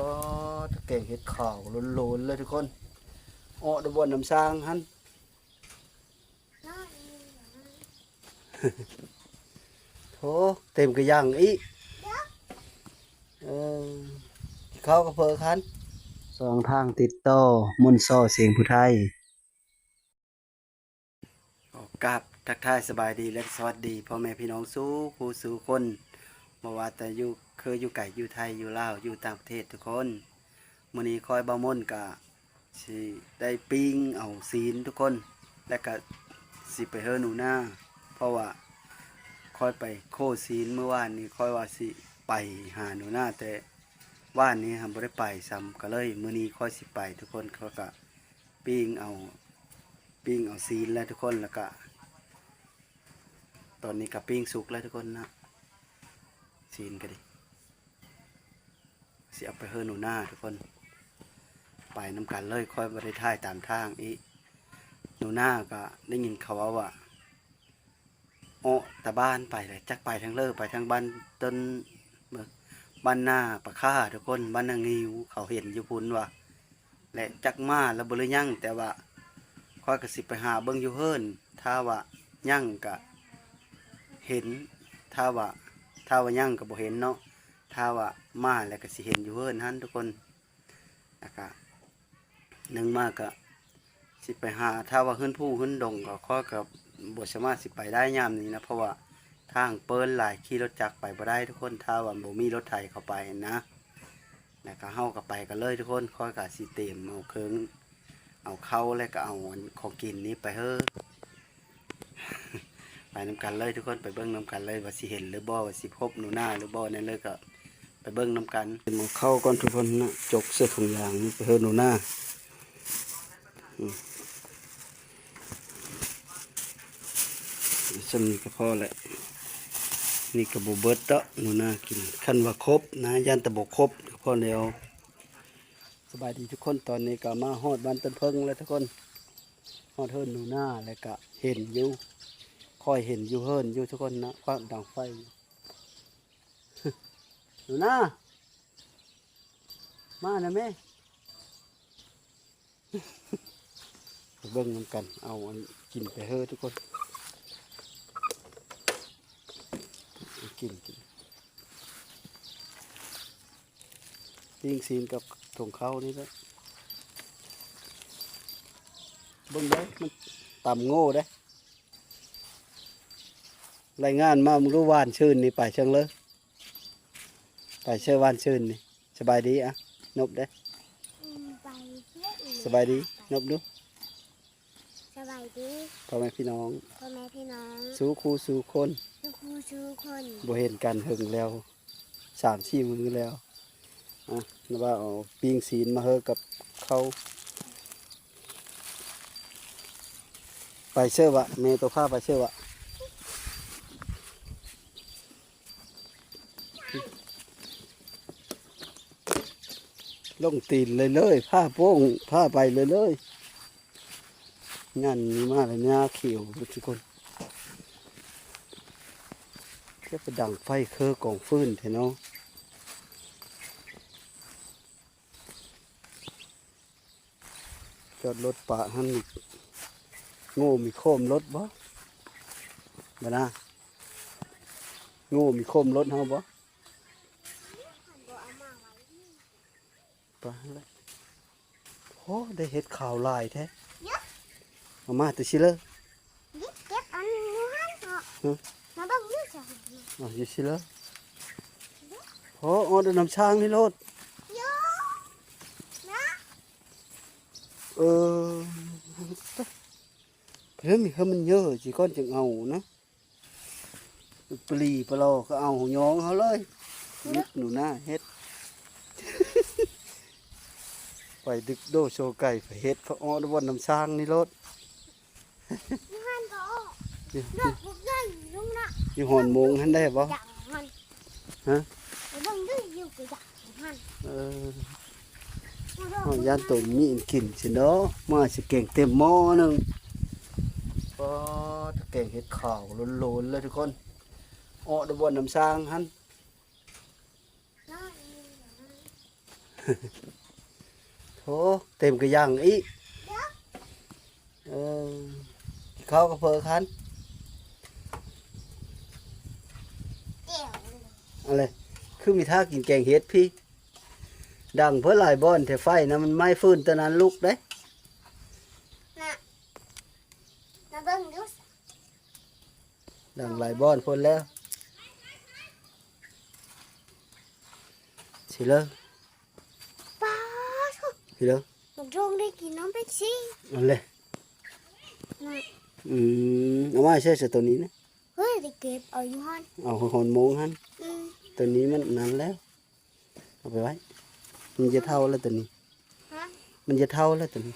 ອໍ ແກງເຫັດຂາວໂລນໆເລີຍທຸກຄົນ. ເອາະໄດ້ບ່ອນນ້ຳສ້າງຫັ້ນ. ໂອ້ ເຕັມກະຢ່າງອີກ. ເອີ ເຂົ້າກະເພີຄັນ ສອງທາງຕິດຕໍ່ ມົນຊໍ ສຽງຜູ້ໄທ. ຂໍກາບທັກທາຍສະບາຍດີ ແລະ ສະຫວັດດີພໍ່ແມ່ພີ່ນ້ອງສູ່ຄູ່ສູ່ຄົນ, ບໍ່ວ່າແຕ່ຢູ່ ຄືຢູ່ໄກ ຢູ່ໄທ ຢູ່ລາວ ຢູ່ຕ່າງປະເທດທຸກຄົນ. ມື້ນີ້ຂ້ອຍບ່າວມົນກະຊິໄດ້ປີ້ງເອົາຊີ້ນທຸກຄົນ ແລະ ກະຊິໄປເຮີໜູນາ ເພາະວ່າຂ້ອຍໄປໂຄຊີ້ນມື້ວານນີ້. ຂ້ອຍວ່າຊິໄປຫາໜູນາ ແຕ່ວານນີ້ຫັ້ນບໍ່ໄດ້ໄປຊ້ຳ ກະເລີຍມື້ນີ້ຂ້ອຍຊິໄປທຸກຄົນ. ຂ້ອຍກະ ປີ້ງເອົາ ປີ້ງເອົາຊີ້ນແລ້ວທຸກຄົນ. ແລ້ວກະຕອນນີ້ກະປີ້ງສຸກແລ້ວທຸກຄົນນະ ຊີ້ນກະດີ. ຊິເອົາໄປເຮີໜູນາທຸກຄົນ ໄປນຳກັນເລີຍ. ຂ້ອຍບໍ່ໄດ້ຖ່າຍຕາມທາງອີກ. ໜູນາກະໄດ້ຍິນເຂົາເວົ້າວ່າ ເອາະຕາບ້ານໄປແຫຼະ ຈັກໄປທາງເລີ ໄປທາງບ້ານຕົ້ນ ເບິ່ງ ບ້ານນາປາຄ້າທຸກຄົນ ບ້ານນາງິ້ວ ເຂົາເຫັນຢູ່ພຸ້ນວ່າ ແລະ ຈັກມາແລ້ວບໍ່ ຫຼືຍັງ. ແຕ່ວ່າຂ້ອຍກະຊິໄປຫາເບິ່ງຢູ່ເຮືອນ ຖ້າວ່າຍັງກະເຫັນ ຖ້າວ່າ ຖ້າວ່າຍັງກະບໍ່ເຫັນເນາະ ຖ້າວ່າມາແລ້ວກະຊິເຫັນຢູ່ເຮືອນຫັ້ນທຸກຄົນ. ແລ້ວກະ ໜຶ່ງມາກະຊິໄປຫາ ຖ້າວ່າເຮືອນພູເຮືອນດົງກະ ຂ້ອຍກະບໍ່ສາມາດຊິໄປໄດ້ຍາມນີ້ນະ ເພາະວ່າທາງເປີນຫຼາຍ ຂີ່ລົດຈັກໄປບໍ່ໄດ້ທຸກຄົນ ຖ້າວ່າບໍ່ມີລົດໄຖເຂົ້າໄປນະ. ແລ້ວກະເຮົາກະໄປກັນເລີຍທຸກຄົນ. ຂ້ອຍກະຊິຕຽມເອົາເຄື່ອງ ເອົາເຂົ້າ ແລະ ກະເອົາອັນຂອງກິນນີ້ໄປເຮີ ໄປນຳກັນເລີຍທຸກຄົນ ໄປເບິ່ງນຳກັນເລີຍວ່າຊິເຫັນຫຼືບໍ່ ວ່າຊິພົບໜູນາຫຼືບໍ່. ແນວໃດກະໄປເບິ່ງນຳກັນ. ເອົາເຂົ້າກ່ອນທຸກຄົນນະ ຈົກໃສ່ຖົງຢາງນີ້ໄປເຮີໜູນາ. ອືມ ສ່ຳນີ້ກະພໍແຫຼະ. ນີ້ກະບໍ່ເບິດດອກ ໜູນາກິນ ຄັນວ່າຄົບນະ ຢ້ານແຕ່ບໍ່ຄົບກະພໍແລ້ວ. ສະບາຍດີທຸກຄົນ ຕອນນີ້ກະມາຮອດບ້ານຕົ້ນເຜິ້ງແລ້ວທຸກຄົນ ຮອດເຮືອນໜູນາແລ້ວກະເຫັນຢູ່ ຄ່ອຍເຫັນຢູ່ເຮືອນຢູ່ທຸກຄົນນະ ຄວັນດັງໄຟ. ໜູນາ ມານະແມ່. ໄປເບິ່ງນຳກັນ ເອົາອັນກິນໄປເຮີທຸກຄົນ ກິນ ກິນ ປີ້ງຊີ້ນກັບຖົງເຂົ້ານີ້ແຫຼະ. ເບິ່ງເດີ ມັນຕຳໂງ່ເດ້. ລາຍງານມາ ມຶງຮູ້ ວານຊືນນີ້ໄປເຊິ່ງເລີ ໄປເຊີວານຊືນນີ້. ສະບາຍດີ ອະ ນົບເດ້. ອືມ ໄປເຊື່ອອີກ ສະບາຍດີ ນົບດູ. ສະບາຍດີ ພໍ່ແມ່ພີ່ນ້ອງ ພໍ່ແມ່ພີ່ນ້ອງ ສູ່ຄູ່ສູ່ຄົນ ສູ່ຄູ່ສູ່ຄົນ. ບໍ່ເຫັນກັນເຫິງແລ້ວ ສາມສີ່ມື້ແລ້ວ. ອະ ນະວ່າເອົາປີ້ງຊີ້ນມາເຮີກັບເຂົ້າ. ໄປເຊີວະ ແມ່ໂຕພາໄປເຊີວະ. ລົງຕີນເລີຍໆ ພາໂປ້ງ ພາໄປເລີຍໆ. ງານນີ້ມາແລ້ວ ໜ້າຂຽວທຸກຄົນ. ຈະໄປດັງໄຟເຄີກອງຟືນແທ້ເນາະ. ຈອດລົດປະຫັ້ນ ໂງ່ມີໂຄ້ມລົດບໍ່? ບໍ່ນາ ໂງ່ມີໂຄ້ມລົດເຮົາບໍ່? ໄປແລ້ວ. ໂອ້ ໄດ້ເຫັດຂາວຫຼາຍແທ້. ເອົາມາແຕ່ຊິເລີ. ເກັບອັນຢູ່ຫັ້ນເນາະ. ຮະ? ມາເບິ່ງຢູ່ຊັ້ນ. ເອົາຢູ່ຊິເລີ. ໂອ້ ເອົາແຕ່ນ້ຳຊ່າງນີ້ໂລດ. ເອີ ເຮີ້ຍ ເຮີ້ຍ ມັນເຍີະຊິກ່ອນຈຶ່ງເອົານະ. ປະຫຼີປະຫຼໍ່ກະເອົາຫຍໍງເຮົາເລີຍ. ເຮັດໜູນາເຮັດ. ໄປດຶກໂດໂຊໄກ່ ໄປເຮັດ ເຂົາເອາະບ່ອນນ້ຳຊ່າງນີ້ໂລດ. ຢູ່ຫັ້ນກະເອາະ. ຢູ່ ດອກບັກໃຫຍ່ລຸງນະ. ຢູ່ຫອນໂມງຫັ້ນໄດ້ບໍ່? ຢາກຫັ້ນ. ຮະ? ໄປເບິ່ງດູຢູ່ກະຢາກຫັ້ນ. ເອີ. ເຮົາຢ້ານໂຕມີອັນກິນຊິເນາະ ມາຊິແກງເຕັມໝໍ້ໜຶ່ງ. ປາດ ແກງເຫັດຂາວໂລນໆເລີຍທຸກຄົນ. ເອາະໄດ້ບ່ອນນ້ຳຊ່າງຫັ້ນ. ໂຖ ເຕັມກະຍັງອີກ. ເອີ ເຂົ້າກະເພີຄັນ ເອີ ອັນເລີຍ ຄືມີທ່າກິນແກງເຫັດພີ້. ດັງເພີຫຼາຍບ່ອນແທ້ ໄຟນະ ມັນໄໝ້ຟືນໂຕນັ້ນລຸກເດ້. ນະ ມາເບິ່ງດູ. ດັງຫຼາຍບ່ອນພຸ້ນແລ້ວ ຊິເລີ ປາໂທ້ ຊິເລີ ບັກໂດງໄດ້ກິນນ້ຳເປັບຊີ ອັນເລີຍ ນະ ອືມ ເອົາມາໃສ່ ໃສ່ໂຕນີ້ນະ. ເຮີ້ຍ ໄດ້ເກັບເອົາຢູ່ຫັ້ນ ເອົາຮອນໂມງຫັ້ນ. ອືມ ໂຕນີ້ມັນນັ້ນແລ້ວ. ເອົາໄປໄວ້ ມັນຈະເຖົ້າແລ້ວໂຕນີ້. ຮະ ມັນຈະເຖົ້າແລ້ວໂຕນີ້.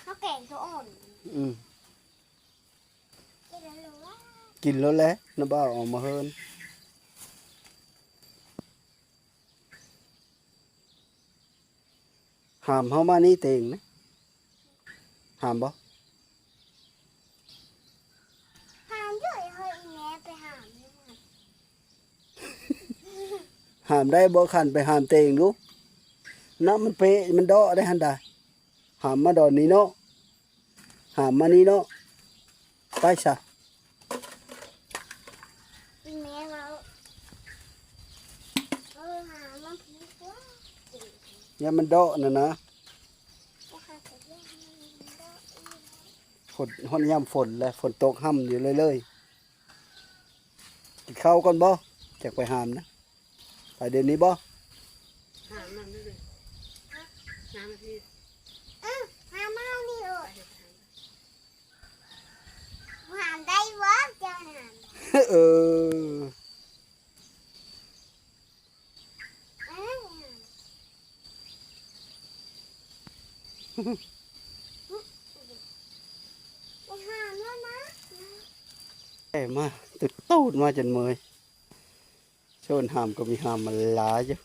ເຮົາແກງໂຕອ່ອນ. ອືມ ກິນແລ້ວແຫຼະ ນ້າບ່າວເອົາມາເຮີ້ນ. ຫາມເຮົາມານີ້ເຕັງນະ ຫາມບໍ່? ຫາມເດີ ເຮົາອີແມ່ໄປຫາມຢູ່ຫັ້ນ. ຫາມໄດ້ບໍ່? ຄັນໄປຫາມເຕັງດູ ນ້ຳມັນເປະ ມັນເດາະໄດ້ຫັ້ນດາ. ຫາມມາດອນນີ້ເນາະ ຫາມມານີ້ເນາະ ໄປຊະ. ອີແມ່ເວົ້າ ເອີ ຫາມາພີ້ກວ່າ ຢ້ານມັນເດາະຫັ້ນນະ. ແຕ່ຫາກະຢ້ານມັນເດາະອີກ. ຝົນ ຮອດຍາມຝົນແລ້ວ ຝົນຕົກຮ່ຳຢູ່ເລື້ອຍໆ. ກິນເຂົ້າກ່ອນບໍ່? ຈັກໄປຫາມນະ. ໄປດຽວນີ້ບໍ່? ຫາມນຳເດີ ຫາມນຳພີ້. ເອີ ຫາມມານີ້ໂລດ. ຫາມໄດ້ບໍ່? ເຈົ້າຫາມໄດ້. ເອີ ໄປຫາມແລ້ວນະ. ເອີ ມາ ຕຸດຕູດມາຈົນເມື່ອຍ. ໂຊນຫາມກະມີຫາມມັນຫຼາຍຢູ່.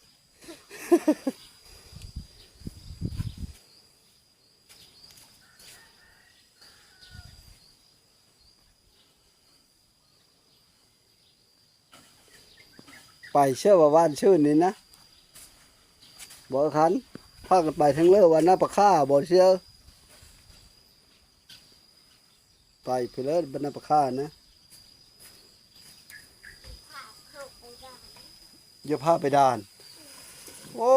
ໄປເຊື່ອວ່າຫວ່ານຊື່ນນີ້ນະ ບໍ່ຄັນ ພາກັນໄປທາງເລີ ບ້ານນາປາຄາ ບໍ່ເຊື່ອ. ໄປພຸ້ນເລີ ບັນນາປະຄານະ. ຢ່າພາໄປດ່ານ. ໂອ້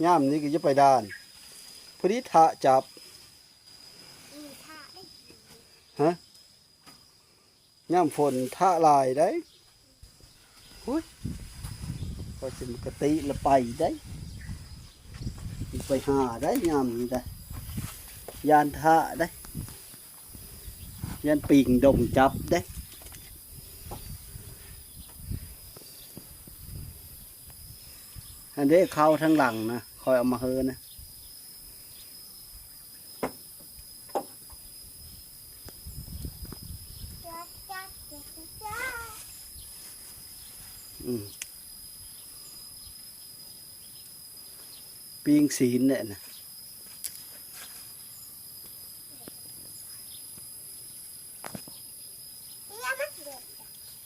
ຍາມນີ້ກະຢ່າໄປດ່ານ ພໍດີທະຈັບ. ຮະ ຍາມຝົນທະຫຼາຍໄດ໋. ໂອ້ຍ ກໍຊິປົກກະຕິລະໄປໄດ໋ ໄປຫາໄດ໋ ຍາມນີ້ໄດ໋ ຢ້ານທະໄດ໋ ຢ້ານປີງດົງຈັບເດ້. ອັນເດ້ ເຂົ້າທາງຫຼັງນະ ຂ້ອຍເອົາມາເຮີນະ. ອືມ ປີ້ງຊີ້ນແຫຼະນະ.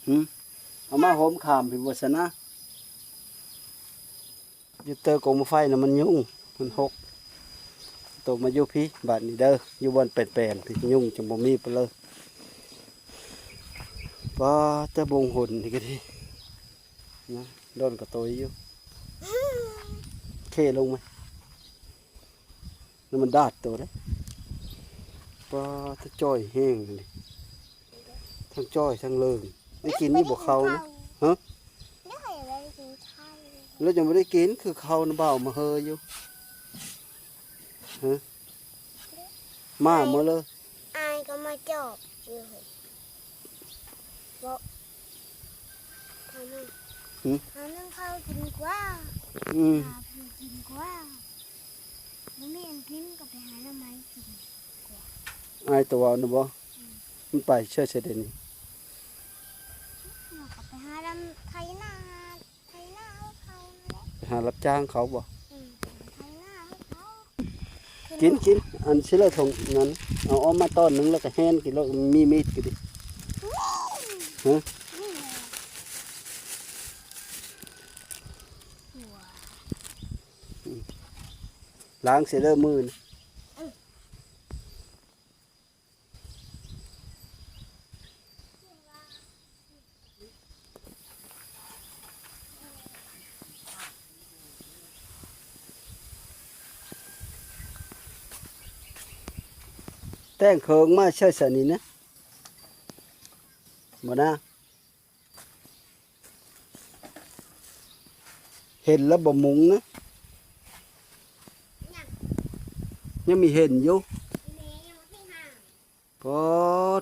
ຫຶ ເອົາມາໂຮມຂ້າມພີ້ບໍ່ຊະນະ. ຢູ່ເຕີກອງໝາກໄຟນະ ມັນຍຸງ ມັນຫົກ. ໂຕມາຢູ່ພີ້ບາດນີ້ເດີ ຢູ່ບ່ອນແປນໆ ພີ້ ຍຸງຈັ່ງບໍ່ມີປະເລີ. ປາ ແຕ່ບົງຫົນນີ້ກະດີນະ ດອນກະໂຕຍຢູ່. ເຄລົງມາ ແລ້ວມັນດາດໂຕເດ້. ປາ ແຕ່ຈ່ອຍແຮງນີ້ ທັງຈ່ອຍທັງເລີງ. ໄດ້ກິນຢູ່ບໍ່ເຂົ້ານະ? ຮະ ແລ້ວຍັງບໍ່ໄດ້ກິນ ຄືເຂົ້ານະ ບ່າວມາເຮີຢູ່. ຮະ ມາເໝິດເລີຍ. ອ້າຍກະມາຈອບຢູ່ ເບາະ ຫຶ ເຮົາໜຶ່ງເຂົ້າກິນກວ່າ. ອືມ ຫາຜູ້ກິນກວ່າ ບໍ່ມີອັນກິນກະໄປຫາໜໍ່ໄມ້ກິນກວ່າ. ອ້າຍໂຕເວົ້ານະບໍ? ອືມ ມັນໄປເຊີຍໃສເດນີ້? ເຮົາກະໄປຫາລຳໄຖນາ ໄຖນາເຂົານັ້ນແຫຼະ ໄປຫາຮັບຈ້າງເຂົາບໍ? ອືມ ໄຖນາເຂົາ. ກິນ ກິນ ອັນຊິເລີຖົງນັ້ນ ເອົາອອກມາຕອນໜຶ່ງແລ້ວກະແຫ່ນກິນໂລດ ມີມີດກະດີ. ຮະ ນີ້ແຫຼະ. ລ້າງເສຍເດີມືນ. ແຕ່ງເຄິ່ງມາໃສ່ຊະນີ້ນະ ບໍ່ນາ. ເຫັນແລ້ວບໍ່ມຸງນະ ຍັງມີເຫັນຢູ່. ປາ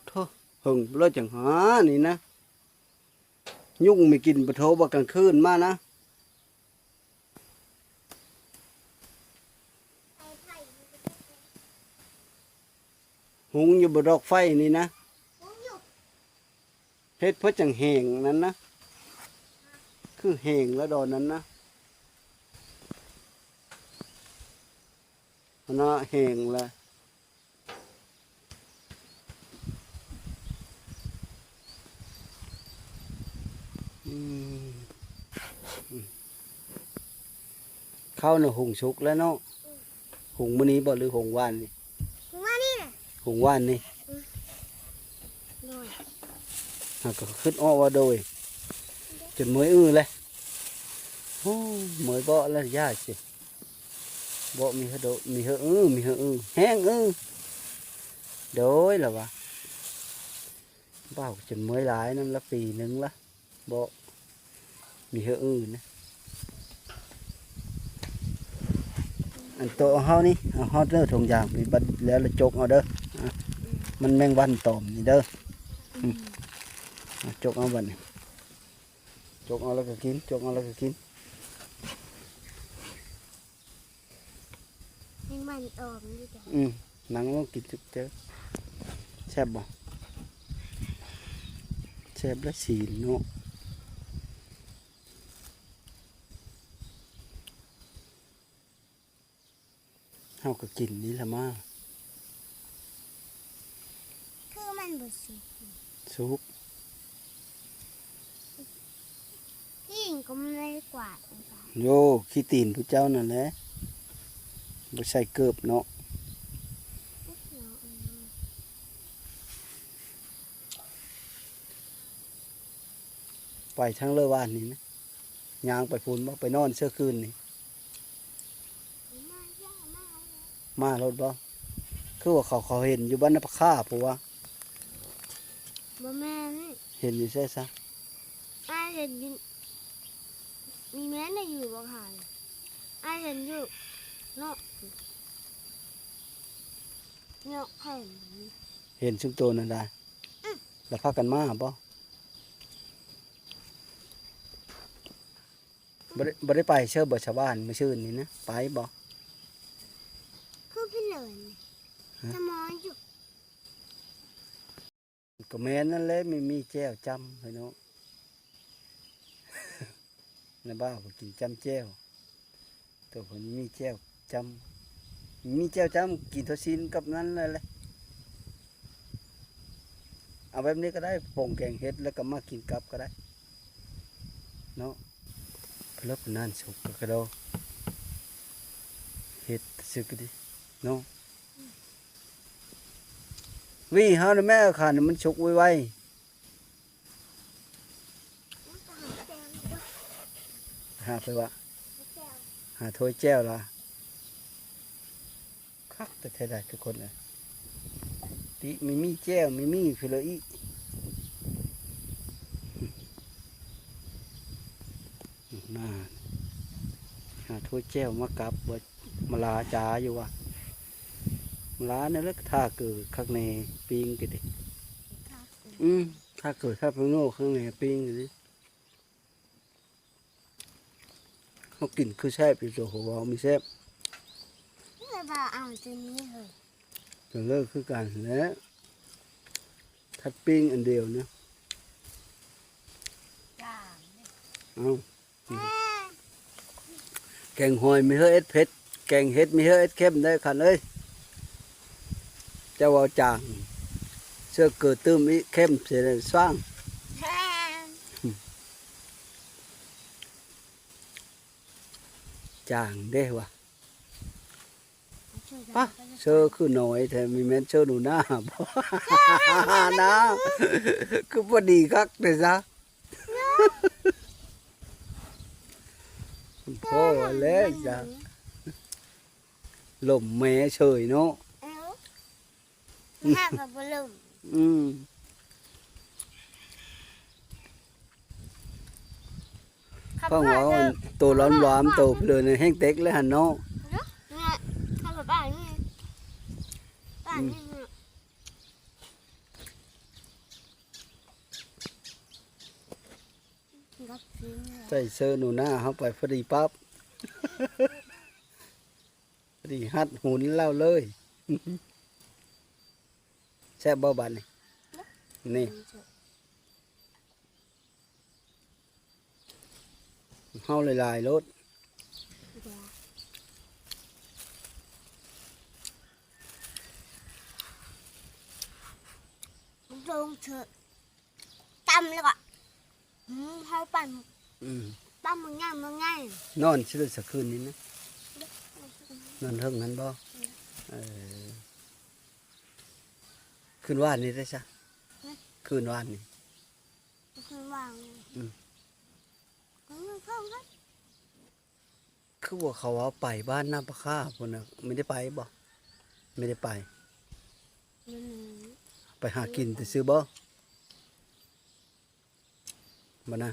ໂທ້ ເຫິງແລ້ວຈັ່ງຫານີ້ນະ ຍຸງມີກິນປະໂທ ວ່າກາງຄືນມານະ. ຫຸງຢູ່ບໍ່ດອກໄຟນີ້ນະ? ເຮັດເພື່ອຈັ່ງແຫ້ງນັ້ນນະ ຄືແຫ້ງແລ້ວດອນນັ້ນນະ ອັນນະແຫ້ງແລ້ວ. ອືມ ເຂົ້ານະ ຫຸງສຸກແລ້ວເນາະ. ຫຸງມື້ນີ້ບໍ່ ຫຼືຫຸງວານນີ້? ຫຸງວານນີ້ແຫຼະ ຫຸງວານນີ້. ອືມ ໂດຍ ຫາກກໍຄິດອອກວ່າໂດຍ ຈົນເມື່ອຍອື້ແຫຼະ. ໂອ້ ເມື່ອຍເບາະແລ້ວ ຢ່າຊິ ເບາະມີເຮີ ມີເຮີ ມີເຮີ ແຮງອື້. ໂດຍ ລະວ່າ ເບົາຈົນເມື່ອຍຫຼາຍນຳລະ ປີໜຶ່ງລະ ເບາະມີເຮີອື່ນນະ. ອັນໂຕເຮົານີ້ ເອົາຮອດເດີ ຖົງຢາງໄປບັດ ແລ້ວລະຈົກເອົາເດີ. ອາ ມັນແມງວັນຕອມນີ້ເດີ. ອືມ ອືມ ອາ ຈົກເອົາບັດນີ້ ຈົກເອົາແລ້ວກໍກິນ ຈົກເອົາແລ້ວກໍກິນ. ແມງວັນຕອມຢູ່ຈ້ະ. ອືມ ນັ່ງລົງກິນຈຸກເຈີ. ແຊບບໍ່? ແຊບລະ ຊີ້ນເນາະ. ເຮົາກໍກິນນີ້ລະມາ. ຄືມັນບໍ່ສຸກ. ສຸກ. ອີ່ຫຍັງກໍມັນໄດ້ກວາດ. ໂຢ ຂີ້ຕີນຜູ້ເຈົ້ານັ້ນແຫຼະ ບໍ່ໃສ່ເກີບເນາະ. ໄປທາງເລີວານນີ້ນະ ຍ່າງໄປພຸ້ນບໍ່? ໄປນອນເຊື່ອຄືນນີ້. ມາໂລດບໍ່? ຄືວ່າເຂົາ ເຂົາເຫັນຢູ່ບ້ານນາປາຄາພຸ້ນວະ. ບໍ່ແມ່ນ. ເຫັນຢູ່ໃສຊະ? ອ້າຍເຫັນຢູ່ ມີແມ່ນໄດ້ຢູ່ບໍ່ຫານ? ອ້າຍເຫັນຢູ່ເນາະ ເນາະ ເຫັນ ເຫັນຊຸມໂຕນັ້ນດາ. ອືມ ແລ້ວພາກັນມາບໍ່? ບໍ່ໄດ້ ບໍ່ໄດ້ໄປເຊີບໍ່ຊາວບ້ານມື້ຊືນນີ້ນະ ໄປບໍ່? ຄືເພິ່ນເອີ້ນ ຮະ? ສະໝໍຢູ່. ກໍແມ່ນນັ້ນແຫຼະ ມີ ມີແຈ່ວຈ້ຳ ພີ່ນ້ອງ. ນ້າບ່າວກໍກິນຈ້ຳແຈ່ວ. ໂຕເພິ່ນມີແຈ່ວຈ້ຳ ມີແຈ່ວຈ້ຳ ກິນເຂົ້າຊີ້ນກັບນັ້ນແຫຼະ. ເອົາແບບນີ້ກໍໄດ້ ປົງແກງເຫັດ ແລ້ວກໍມາກິນກັບກໍໄດ້ເນາະ. ເພິ່ນເລີກນານສຸກກະດອ ເຫັດສຸກກະດີເນາະ. ຫວີເຮົານະແມ່ ຄັນມັນສຸກໄວໆ. ຫາໄປວະ ຫາຖ້ວຍແຈ່ວລະ ຄັກແທ້ໆ ທຸກຄົນເອີຍ. ຕິມີມີແຈ່ວ ມີມີພິໂລອີ ນານ ຫາຖ້ວຍແຈ່ວມາກັບ ມາລາຈາຢູ່ວະ ມາລາແນວເລີກ ຖ້າເກີຄັກແນ່ ປີ້ງກະດີ. ອືມ ຖ້າເກີ ຖ້າເປັນໂງ່ ຂ້າງໃນປີ້ງນີ້ ເຮົາກິນຄືແຊບຢູ່ໂຕ ເຮົາເວົ້າມີແຊບ. ເອີ ບໍ່ເອົາໂຕນີ້ເຮີ້ຍ ໂຕເລີກຄືກັນແຫຼະ ທັດປີ້ງອັນດຽວນະ. ເອົາ ແກງຫອຍມີເຮີ້ເອັດເຜັດ ແກງເຫັດມີເຮີ້ເອັດເຄັມເດີຄັນເອີຍ. ເຈົ້າເວົ້າຈາງ ເຊື່ອເກີດຕື່ມອີກ ເຄັມເສຍແລ້ວສ້າງ. ຈາງເດ້ວ່າ ປະ ເຊີຄືນ້ອຍແທ້ ມີແມ່ນເຊີໜູນາບໍ່ ນາ ຄືພໍດີຄັກແທ້ຊະ ພໍແລ້ວຊະ ລົມແມ່ເຊີຍເນາະ. ຫາກະບໍ່ລົງ ອືມ ເພາະວ່າໂຕຫຼອມໆ ໂຕເລີນແຮງເຕັກແລ້ວຫັ້ນເນາະ ເນາະ ເນາະ ເຮົາກໍປານນີ້ ປານນີ້ ອືມ ເນາະ ໃສ່ເຊີໜູນາເຮົາໄປພໍດີປັບ. ນີ້ຮັດຫຸນລາວເລີຍ ແຊບບໍ່ບາດນີ້ ນີ້ ເຮົາຫຼາຍໆໂລດ ລົງເທີ ຕຳແລ້ວກໍ ອືມ ເຮົາປັ່ນ ອືມ ປັ່ນມັນງ່າຍ ມັນງ່າຍ ນອນຊິໄດ້ຊະຄືນນີ້ນະ ນອນເທິງຫັ້ນບໍ່ ເອີ ຄືນວານນີ້ເດ້ຊະ ຄືນວານນີ້ ຄືນວານ ອືມ ຄືນວານ ຄືວ່າເຂົາເວົ້າໄປບ້ານນ້ຳປາຄາພຸ້ນນະ ແມ່ນໄດ້ໄປບໍ່ ແມ່ນໄດ້ໄປ ໄປຫາກິນຊື່ໆບໍ່ ບໍ່ນະ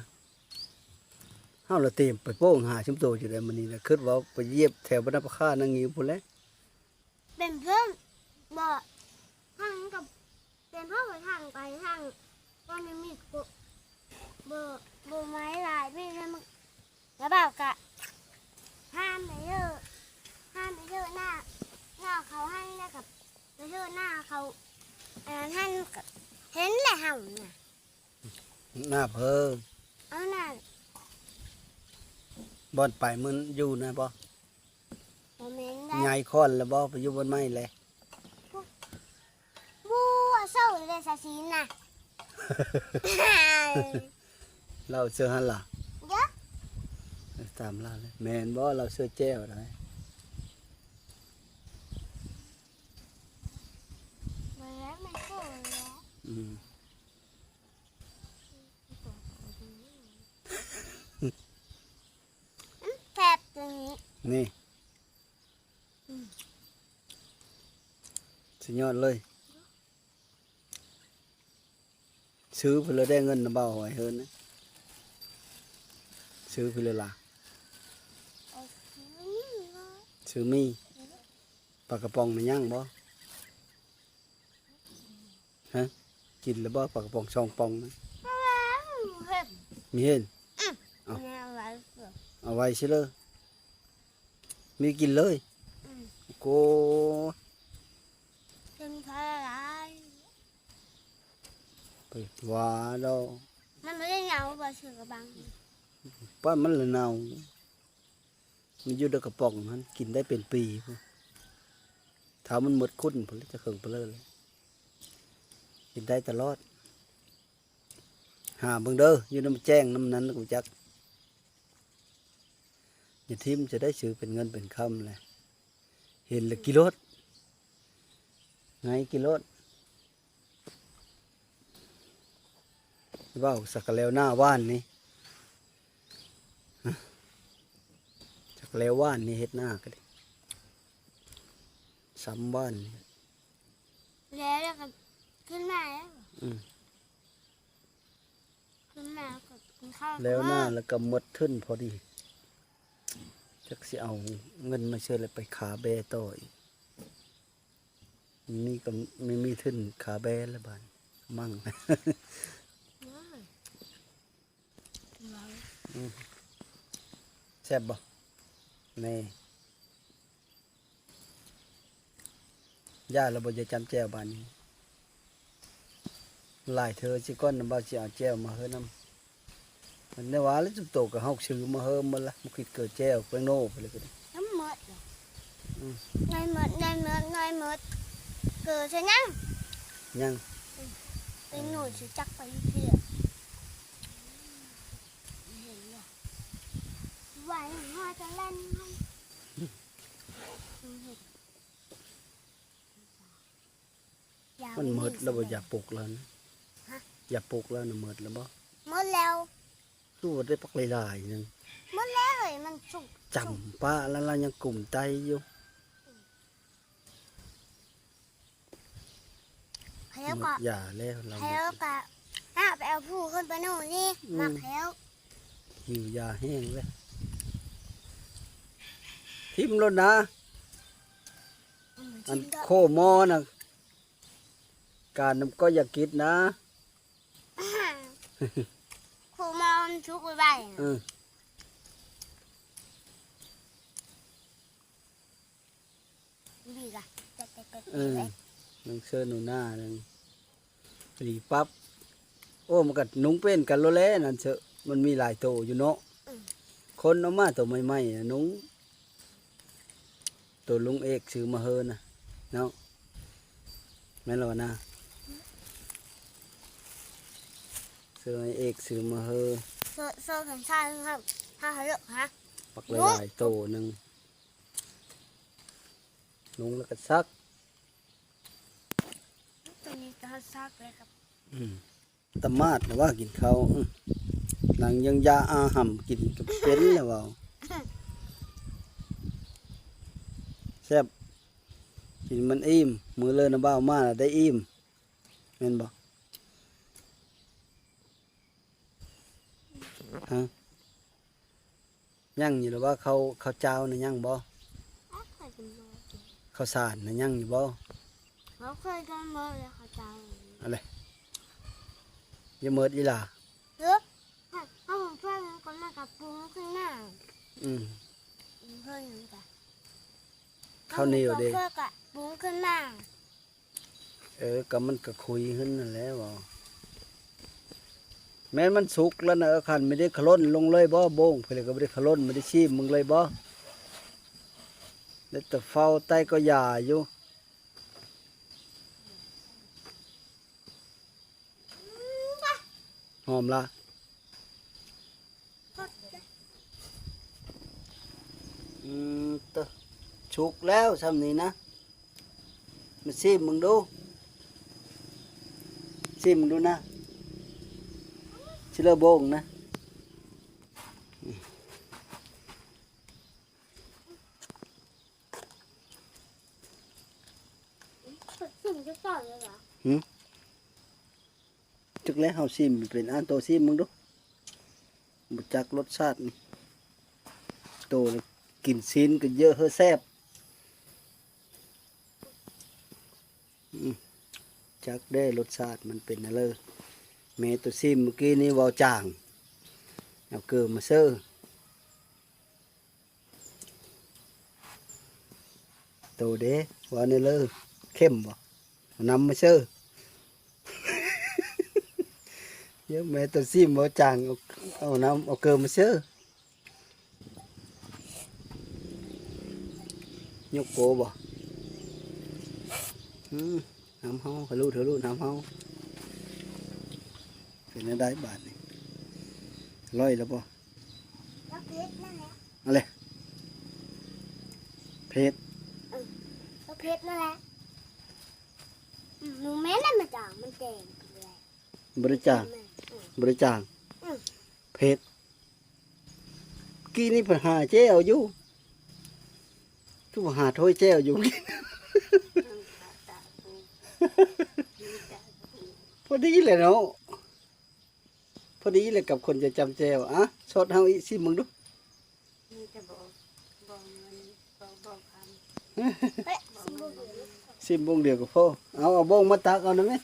ເຮົາລະເຕັມໄປໂປ້ງຫາຊຸມໂຕຢູ່ໃດມື້ນີ້ນະ ຄິດວ່າໄປຢຽບແຖວບ້ານນ້ຳປາຄານາງິ້ວພຸ້ນແຫຼະ ເປັນເພິ່ນບໍ່ ທາງກັບ ເປັນເພິ່ນໄປທາງໄປທາງ ວ່າມັນມີໂກ ບໍ່ ບໍ່ໄມ້ຫຼາຍ ມີແຕ່ໝາກ ລະບ່າວກະຫ້າມໄປເທີ ຫ້າມໄປເທີໜ້າ ໜ້າເຂົາຫັ້ນ ແລ້ວກະໄປເທີໜ້າເຂົາ ອັນນັ້ນຫັ້ນ ກະເຫັນແຫຼະເຮົານະ ໜ້າເພີ ເອົາໜ້າ ບ່ອນໄປມື້ຢູ່ນະບໍ່ ບໍ່ແມ່ນໃດ ຍ້າຍຄ້ອນແລ້ວບໍ່ ໄປຢູ່ບ່ອນໃໝ່ແລ້ວ ບໍ່ ເຊົາແລ້ວຊາຊີນນະ ລາວເຊີຫັ້ນລະ ເດີ ຕາມລາວເລີຍ ແມ່ນບໍ່ ລາວເຊີແຈ່ວໃດ ບໍ່ແມ່ນ ມັນເຊີແລ້ວ ອືມ ອືມ ແຊບໂຕນີ້ ນີ້ ອືມ ສຸດຍອດເລີຍ ຊື້ພຸ້ນລະໄດ້ເງິນນຳບ່າວຫອຍເຮີນນະ ຊື້ພຸ້ນລະລະ ເອົາຊື້ໝີ່ ຊື້ໝີ່ ປາກະປ໋ອງມັນຍັງບໍ່? ຮະ ກິນແລ້ວບໍ່ ປາກະປ໋ອງສອງປ່ອງນະ? ມີເຫັນ ອືມ ເອົາ ເອົາໄວ້ ເອົາໄວ້ຊິເລີຍ ມີກິນເລີຍ ອືມ ໂກ ເປັນເທົ່າໃດ ໄປວ່າດອກ ມັນບໍ່ໄດ້ເນົ່າບໍ່ ເສືອກະບັງ ປ້ານມັນລະເນົ່າ. ມັນຢູ່ໃນກະປ໋ອງຫັ້ນ ກິນໄດ້ເປັນປີພຸ້ນ ຖ້າມັນໝົດຂຸ້ນພຸ້ນ ຈະເຄິ່ງປະເລີເລີຍ ກິນໄດ້ຕະຫຼອດ ຫາເບິ່ງເດີ ຢູ່ນຳແຈ້ງນຳນັ້ນ ຮູ້ຈັກ ຢ່າຖິ້ມ ຈະໄດ້ຊື້ເປັນເງິນເປັນຄຳແຫຼະ ເຫັນແລ້ວກິນໂລດ ໄງ ກິນໂລດ. ເວົ້າສັກກະແລ້ວໜ້າຫວານນີ້ ສັກກະແລ້ວຫວານນີ້ ເຮັດໜ້າກະດີ ຊຳຫວານນີ້ ແລ້ວ ແລ້ວກະຂຶ້ນມາແລ້ວ ອືມ ຂຶ້ນມາກະກິນເຂົ້າ ແລ້ວໜ້າ ແລ້ວກະໝົດທຶນພໍດີ ຈັກຊິເອົາເງິນມາເຊີແລ້ວໄປຂາແບ້ຕໍ່ອີກ. ມີກະ ມີ ມີທຶນຂາແບ້ລະບາດ ມັ່ງ ອືມ ແຊບບໍ່? ແນ່ ຢ້ານລະບໍ່ ຢ່າຈ້ຳແຈ່ວບາດນີ້ ຫຼາຍເທື່ອຊິກ່ອນ ບ່າວຊິເອົາແຈ່ວມາເຮີ້ນຳ. ມັນແນວວ່າແຫຼະ ຈຸໂຕກະເຮົາຊື້ມາເຮີ້ໝົດລະ ບໍ່ຄິດເກີແຈ່ວແປ້ງໂນໄປເລີຍກະດີ ທັງໝົດ ອືມ ໄດ້ໝົດ ໄດ້ໝົດ ໄດ້ໝົດ ເກີຊະຍັງ ຍັງ ອືມ ແປ້ງໂນຊິຈັກໄປຢູ່ເທື່ອ ເຫັນບໍ່? ມັນໝົດແລ້ວບໍ່ ຢາປຸກແລ້ວນະ? ຮະ? ຢາປຸກແລ້ວນະ ໝົດແລ້ວບໍ່? ໝົດແລ້ວ. ຄືວ່າໄດ້ບັກຫຼາຍໆໜຶ່ງ. ໝົດແລ້ວເອີຍ ມັນສຸກ. ຈຳປາລະ ລະຍັງກຸ້ມໄຕຢູ່. ແລ້ວກໍ ໝົດຢາແລ້ວລາວ ແລ້ວກໍຫາໄປເອົາຜູ້ຂຶ້ນໄປໂນ່ນນີ້ ອືມ ມັກແລ້ວ ຫິວຢາແຮງເລີຍ. ຖິ້ມໂລດນະ ອັນໂຄໝໍນະ ການນຳກໍຢ່າກິດນະ. ຄູມອງຊຸກໄວໆ ເອີ ນີ້ກະ ເອີ ໜັງເຊີໜູນາ ໜັງ ດີປັບ. ໂອ້ ມັນກະນຸ່ງເປັນກັນໂລດແຫຼະ ນັ້ນເຊີ ມັນມີຫຼາຍໂຕຢູ່ເນາະ. ອືມ ຄົນເອົາມາໂຕໃໝ່ໆນະນຸ່ງ. ໂຕລຸງເອກຊື້ມາເຮີນະເນາະ ແມ່ນແລ້ວນະ ເສື້ອເອກຊື້ມາເຮີ ເສື້ອ ເສື້ອແຂນສັ້ນ ພາເລິກຮະ ບັກຫຼາຍໆໂຕໜຶ່ງ ນຸ່ງແລ້ວກໍຊັກ ໂຕນີ້ກໍຊັກແລ້ວກໍ ອືມ. ຕະໝາດລະວ່າກິນເຂົ້າ ອື ນາງຍັງຢາອາຫຳກິນກໍເປັນລະເວົ້າ ແຊບ ກິນມັນອີ່ມ ມື້ເລີນະບ່າວມາລະໄດ້ອີ່ມ ແມ່ນບໍ່? ຮະ? ຍັງຢູ່ລະວ່າ ເຂົ້າ ເຂົ້າຈ້າວນະຍັງບໍ່? ເຂົ້າສານນະຍັງຢູ່ບໍ່? ເຮົາເຄີຍກິນໝົດແລ້ວເຂົ້າຈ້າວ ອັນໃດ ຢ່າໝົດອີ່ຫຼ້າ ເອີ ເຮົາຊ່ວຍມັນກ່ອນ ມັນກະປຸງຂຶ້ນມາ ອືມ ເຮົາເຄີຍກິນກະ ເຂົ້າໜຽວເດ້ ເຮົາເຄີຍກະປຸງຂຶ້ນມາ. ເອີ ກະມັນກະຄຸຍຂຶ້ນຫັ້ນແຫຼະເວົ້າ ແມ່ນມັນສຸກແລ້ວນະ. ເອີ ຄັນບໍ່ໄດ້ຂະຫຼົ່ນລົງເລີຍບໍ່ ໂບງເພິ່ນກະບໍ່ໄດ້ຂະຫຼົ່ນ ບໍ່ໄດ້ຊີມເບິ່ງເລີຍບໍ່? ໄດ້ແຕ່ເຝົ້າໄຕ້ກໍຢາຢູ່ ຫອມລະ ອືມ ໂຕ ສຸກແລ້ວຊ່ຳນີ້ນະ ມາຊີມເບິ່ງດູ ຊີມເບິ່ງດູນະ ຊິເລີໂບງນະ. ຫືມ ຈັກແລ້ວ ເຮົາຊີມເປັນ ອ່າ ໂຕຊີມເບິ່ງດູ ບໍ່ຈັກລົດຊາດນີ້ ໂຕກິນຊີ້ນກໍເຢີະເຮີແຊບ. ອືມ ຈັກເດ້ລົດຊາດມັນເປັນແນວໃດ ແມ່ໂຕຊີມມື້ກີ້ນີ້ເວົ້າຈາງ ເອົາເກືອມາເຊີ. ໂຕເດ້ ເວົ້າແນວເລີ ເຂັ້ມບໍ່? ເອົານ້ຳມາເຊີ ເຢີະ ແມ່ໂຕຊີມເວົ້າຈາງ ເອົາ ເອົານ້ຳ ເອົາເກີມາເຊີ. ຍົກໂປບໍ່? ອືມ ນ້ຳເຮົາ ທະລຸ ທະລຸ ນ້ຳເຮົາ. ເປັນແນວໃດບາດນີ້ ອະລ່ອຍແລ້ວບໍ່? ກໍເຜັດນັ້ນແຫຼະ ອັນໃດ ເຜັດ ເອີ ກໍເຜັດນັ້ນແຫຼະ ອືມ ບໍ່ແມ່ນແຫຼະ ມັນຈາງ ມັນແດງ ບໍ່ໄດ້ຈາງ ແມ່ນ ອືມ ບໍ່ໄດ້ຈາງ ອືມ ເຜັດ. ກີ້ນີ້ເພິ່ນຫາແຈ່ວຢູ່ ຄືວ່າຫາຖ້ວຍແຈ່ວຢູ່ ພໍດີແຫຼະເນາະ ພໍດີແຫຼະກັບຄົນຈະຈຳແຈ່ວ. ອະ ຊອດເຮົາອີກ ຊີມເບິ່ງດູ ມີແຕ່ບໍ່ ບໍ່ເງິນ ບໍ່ ບໍ່ຄຳ ຊີມບົ້ງດຽວກໍພໍ. ເອົາ ເອົາບົ້ງມາຕັກເອົານະແມ່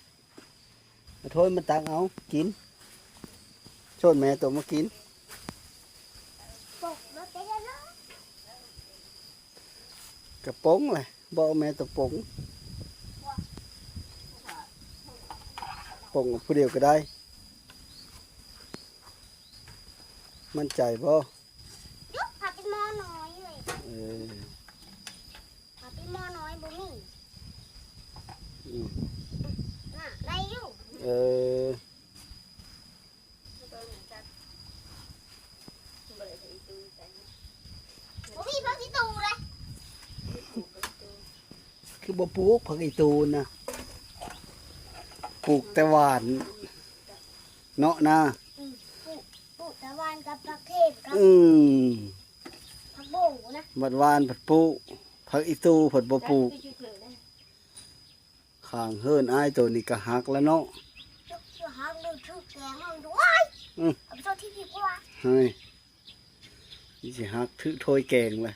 ເອົາຖ້ວຍມາຕັກເອົາກິນ ໂຊດແມ່ໂຕມາກິນ ກະປົງແຫຼະ ບໍ່ເອົາແມ່ໂຕປົງ ປົງເອົາຜູ້ດຽວກໍໄດ້ ໝັ້ນໃຈບໍ່? ເອີ ເອົາແຕ່ໝໍ້ນ້ອຍບໍ່ມີ ອືມ ນະ ໄດ້ຢູ່ ເອີ. ບໍ່ປູກຜັກອີຕູນະ ປູກແຕ່ຫວ່ານເນາະນາ. ອືມ ປູກ ປູກແຕ່ຫວ່ານກັບຜັກເຂມກັບ ອືມ ຜັກບົງນະ. ບັດຫວ່ານພັດປູກ ຜັກອີຕູພັດບໍ່ປູກ. ຂ້າງເຮືອນອ້າຍໂຕນີ້ກໍຫັກແລ້ວເນາະ. ຫັກ ຫຼືຖືກແກງມັນດ້ວຍ. ອືມ ເອົາໄປໂຊທີ່ດີກວ່າ. ເຮີ້ຍ ນີ້ຊິຫັກຖືກຖ້ວຍແກງລະ.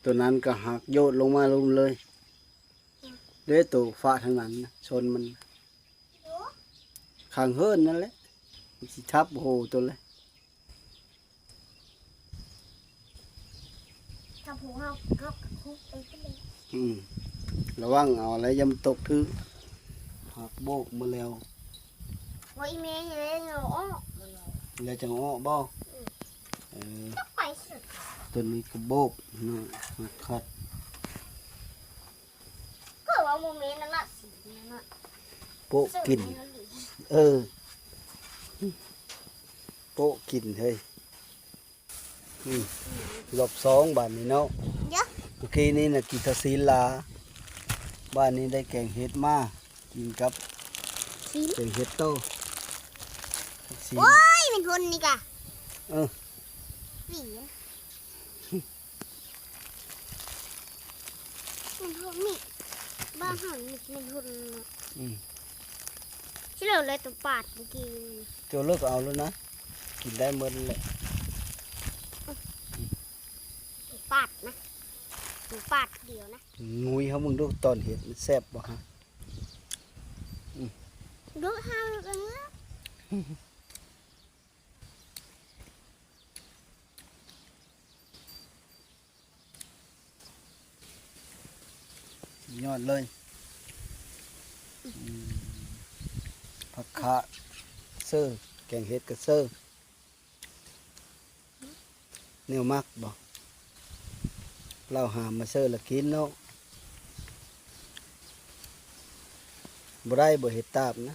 ໂຕນັ້ນກໍຫັກໂຍດລົງມາລຸ່ມເລີຍ. ເດ້ ໂຕຟ້າທາງນັ້ນນະ ຊົນມັນ ໂອ້ ຂ້າງເຮືອນນັ້ນແຫຼະ ມັນຊິທັບໂຫໂຕແຫຼະ. ຖ້າຜູ້ເຮົາເກີບກັບຄຸກໄປເລີຍ. ອືມ ລະວັງເອົາແຫຼະ ຢ່າມັນຕົກຖືກ. ຫັກໂບກມາແລ້ວ. ວ່າອີແມ່ເຮັດແລ້ວເອົາອອກ ແລ້ວຈັ່ງເອົາອອກບໍ່? ອືມ ເອີ ຈັກໄປສຸດ. ໂຕນີ້ກໍໂບກເນາະ ຫັກຄັກ. ກໍວ່າບໍ່ແມ່ນນັ້ນລະ ສີນັ້ນນະ ໂປະກິນ. ເອີ ໂປະກິນເຮີ້ຍ. ອືມ ລອບສອງບາດນີ້ເນາະ. ເດີ ເມື່ອກີ້ນີ້ນະກິນແຕ່ຊີ້ນລາ ບາດນີ້ໄດ້ແກງເຫັດມາ ກິນກັບຊີ້ນ ແກງເຫັດໂຕ. ຊີ້ນ ໂອ້ຍ ແມ່ນຫົນນີ້ກະ ເອີ ສີ ມັນໂທດມີດ ບ້ານເຮົານີ້ມັນໂທດເນາະ. ອືມ ຊິເລີກເລີຍ ໂຕປາດເມື່ອກີ້ ໂຕເລີກເອົາໂລດນະ ກິນໄດ້ໝົດແຫຼະ. ໂຕປາດນະ ໂຕປາດດຽວນະ. ງຸຍເຮົາເບິ່ງດູ ຕອນເຮັດມັນແຊບບໍ່ຮະ? ອືມ ດູເຮົາກັນເນາະ. ຍອດເລີຍ. ອືມ ຜັກຄະເຊີ ແກງເຫັດກະເຊີ ແນວມັກບໍ່? ລາວຫາມາເຊີລະກິນເນາະ. ບໍ່ໄດ້ບໍ່ເຮັດຕາບນະ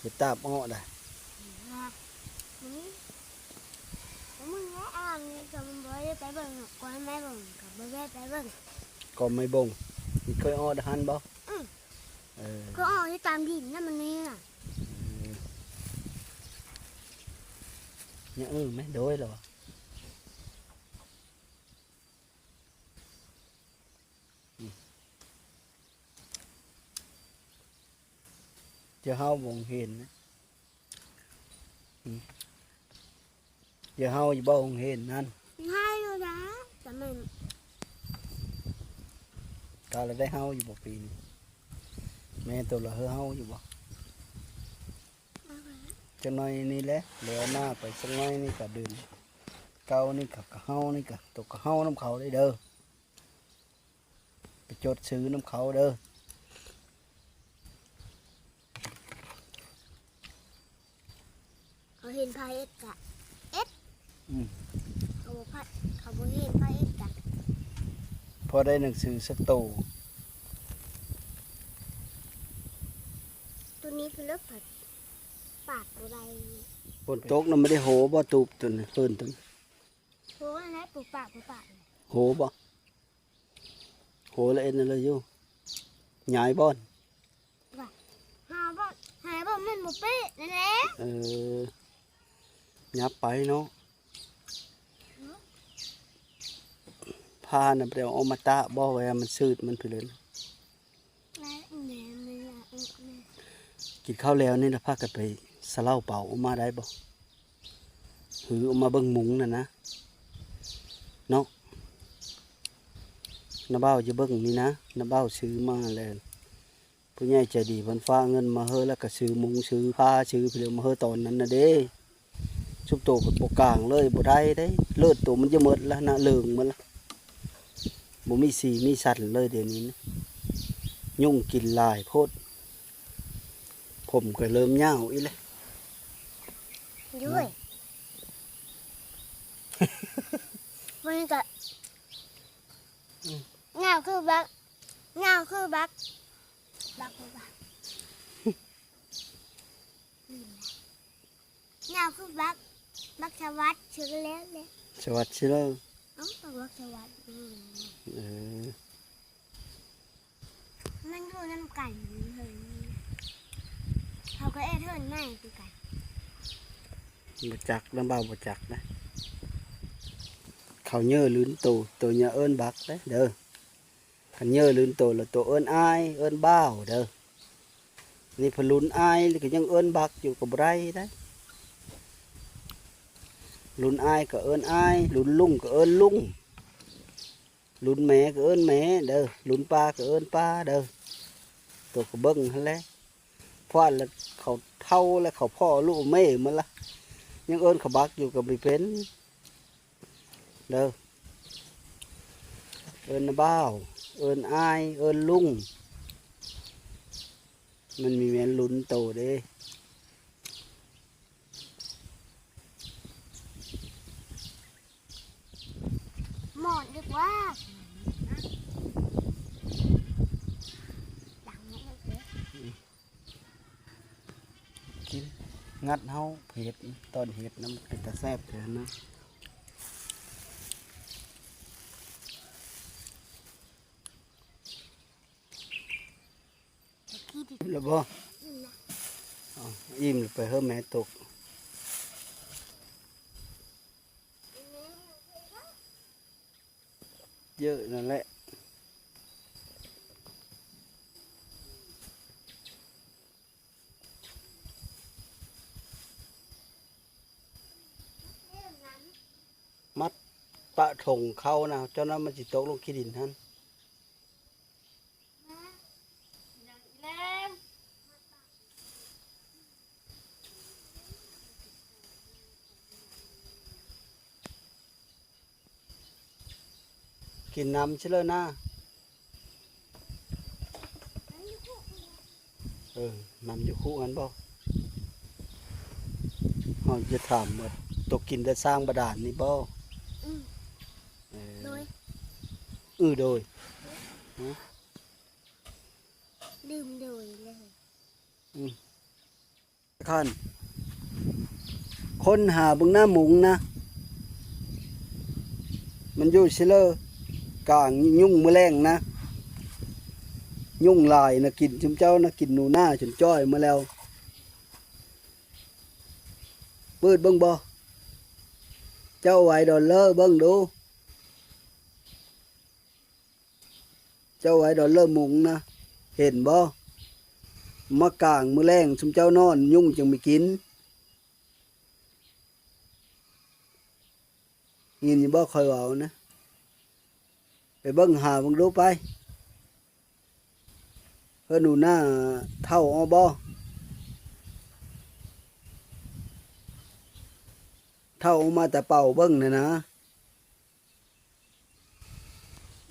ເຮັດຕາບເອາະໄດ້. ອືມ ມື້ອ່ານນີ້ກໍມັນບໍ່ໄດ້ໄປເບິ່ງ ກໍແມ່ເບິ່ງກໍບໍ່ໄດ້ໄປເບິ່ງ. ກໍໄມ້ບົງ ມີເຄີຍເອາະຫັ້ນບໍ່? ອືມ ເອີ ກໍເອາະຢູ່ຕາມດິນນະ ມັນມີນະ. ເອີ ຍັງ ເອີ ແມ່ນ ໂດຍລະວ່າ. ອືມ ຈະເຮົາບໍ່ເຫັນນະ. ອືມ ຈະເຮົາຢູ່ບໍ່ເຫັນນັ້ນ? ເຮົາຢູ່ນະ ຈະແມ່ນ ກາລະໄດ້ເຮົາຢູ່ບໍ່ປີນີ້? ແມ່ໂຕລະເຮີເຮົາຢູ່ບໍ່? ຈັກໜ້ອຍນີ້ແຫຼະ ແລ້ວໜ້າໄປ ຈັກໜ້ອຍນີ້ກະເດືອນເກົ້ານີ້ກະ ກະເຮົານີ້ກະ ໂຕກະເຮົານຳເຂົາໄດ້ເດີ. ໄປຈົດຊື່ນຳເຂົາເດີ. ເຂົາເຫັນພາເຮັດກະເຮັດ. ອືມ ເຂົາບໍ່ພາ ເຂົາບໍ່ເຫັນພາເຮັດກະ ພໍໄດ້ໜັງສືສັກໂຕ. ໂຕນີ້ຄືເລິກ ປາດ ປາດບໍ່ໄດ້. ຝົນຕົກນະ ບໍ່ໄດ້ໂຫບໍ່? ຕູບໂຕນີ້ ເຮີນໂຕນີ້ ໂຫແລ້ວ ປູປາກ ປູປາກ ໂຫບໍ່? ໂຫລະເອັດນັ້ນເລີຍຢູ່ ຍ້າຍບ່ອນ ວ່າ ຫາບ່ອນ ຫາບ່ອນມັນບໍ່ເປະນັ້ນແຫຼະ. ເອີ ຫຍັບໄປເນາະ. ພານະ ໄປເອົາອອກມາຕາກບໍ່ ວ່າມັນຊືດມັນພີ້ເລີຍ. ແມ່ ແມ່ ແມ່ ແມ່ ກິນເຂົ້າແລ້ວນີ້ລະ ພາກັນໄປສະເຫຼົ້າເປົາອອກມາໄດ້ບໍ່? ຫືອອອກມາເບິ່ງມຸງນັ້ນນະ ເນາະ. ນ້າບ່າວຈະເບິ່ງນີ້ນະ ນ້າບ່າວຊື້ມາແລ້ວ ຜູ້ໃຫຍ່ໃຈດີເພິ່ນຝາກເງິນມາເຮີ ແລ້ວກໍຊື້ມຸງ ຊື້ຜ້າ ຊື້ພີ້ເລີຍມາເຮີຕອນນັ້ນນະເດ້. ຊຸມໂຕເພິ່ນບໍ່ກາງເລີຍ ບໍ່ໄດ້ເດ້ ເລີດໂຕມັນຈະໝົດລະ ໜ້າເລີງໝົດລະ ບໍ່ມີສີມີສັນເລີຍດຽວນີ້ນະ. ຍຸງກິນຫຼາຍໂພດ ຜົມກໍເລີ່ມຍາວອີກແລ້ວ. ໂອ້ຍ ມັນກໍ ອືມ ຍາວຄືບັກ ຍາວຄືບັກ ບັກ ບັກ ຍາວຄືບັກ ບັກສະຫວັດຊື່ແລ້ວແຫຼະ ສະຫວັດຊື່ແລ້ວ. ເອົ້າ ກໍບອກສະຫວັດດີ. ເອີ ມັນຢູ່ນຳກັນເຮີ້ນ ເຂົາກໍເຮັດເຮືອນໃໝ່ຄືກັນ. ບໍ່ຈັກນຳ ບ່າວບໍ່ຈັກນະ. ເຂົາເຍີລືນໂຕ ໂຕເຍີເອີ້ນບັກເດ້ ເດີ. ຄັນເຍີລືນໂຕແລ້ວ ໂຕເອີ້ນອ້າຍ ເອີ້ນບ່າວເດີ. ນີ້ເພິ່ນລຸນອ້າຍ ແລ້ວກໍຍັງເອີ້ນບັກຢູ່ ກໍບໍ່ໄດ້ເດ້. ລຸນອ້າຍກໍເອີ້ນອ້າຍ ລຸນລຸງກໍເອີ້ນລຸງ ລຸນແມ່ກໍເອີ້ນແມ່ເດີ ລຸນປ້າກໍເອີ້ນປ້າເດີ. ໂຕກໍເບິ່ງຫັ້ນແຫຼະ ພວກລະເຂົາເຖົ້າແລ້ວ ເຂົາພໍ່ລູກແມ່ໝົດລະ ຍັງເອີ້ນເຂົາບັກຢູ່ກໍບໍ່ເປັນເດີ. ເອີ້ນນ້າບ່າວ ເອີ້ນອ້າຍ ເອີ້ນລຸງ ມັນມີແມ່ນລຸນໂຕເດ້. ໝອດດີກວ່າ ດັງແລ້ວເດ້. ກິນ ງັດເຮົາເຮັດ ຕອນເຮັດນຳເປັນຕາແຊບແທ້ນະ. ແລ້ວບໍ່? ອີ່ມແລ້ວ ເອົ້າ ອີ່ມແລ້ວໄປເຮີ້ແມ່ຕົກ. ເຢີະນັ້ນແຫຼະ ມັດປະຖົງເຂົ້ານະ ເຈົ້ານັ້ນມັນຊິຕົກລົງຂີ້ດິນຫັ້ນ. ກິນນ້ຳຊິເລີນາ. ເອີ ນ້ຳຢູ່ຄຸຫັ້ນບໍ່? ເຮົາຈະຖາມວ່າ ໂຕກິນແຕ່ສ້າງບາດານນີ້ບໍ່? ອື ເອີ ໂດຍ ອື ໂດຍ ລືມໂດຍເລີຍ. ອື ຄັນ ຄົ້ນຫາເບິ່ງນະ ມຸງນະ ມັນຢູ່ຊິເລີ ກາງຍຸງມື້ແລງນະ ຍຸງຫຼາຍນະ ກິນຊຸມເຈົ້ານະ ກິນໜູນາຈົນຈ້ອຍໝົດແລ້ວ. ເປີດເບິ່ງບໍ່? ເຈົ້າໄວດອນເລີເບິ່ງດູ. ເຈົ້າໄວດອນເລີມຸງນະ ເຫັນບໍ່? ມາກາງມື້ແລງ ຊຸມເຈົ້ານອນ ຍຸງຈຶ່ງໄປກິນ. ຍິນຢູ່ບໍ່ ຂ້ອຍເວົ້ານະ? ໄປເບິ່ງຫາເບິ່ງດູໄປ. ເຮີ້ໜູນາເຖົ້າເອົາບໍ່? ເຖົ້າເອົາມາແຕ່ເປົ່າເບິ່ງນະນະ.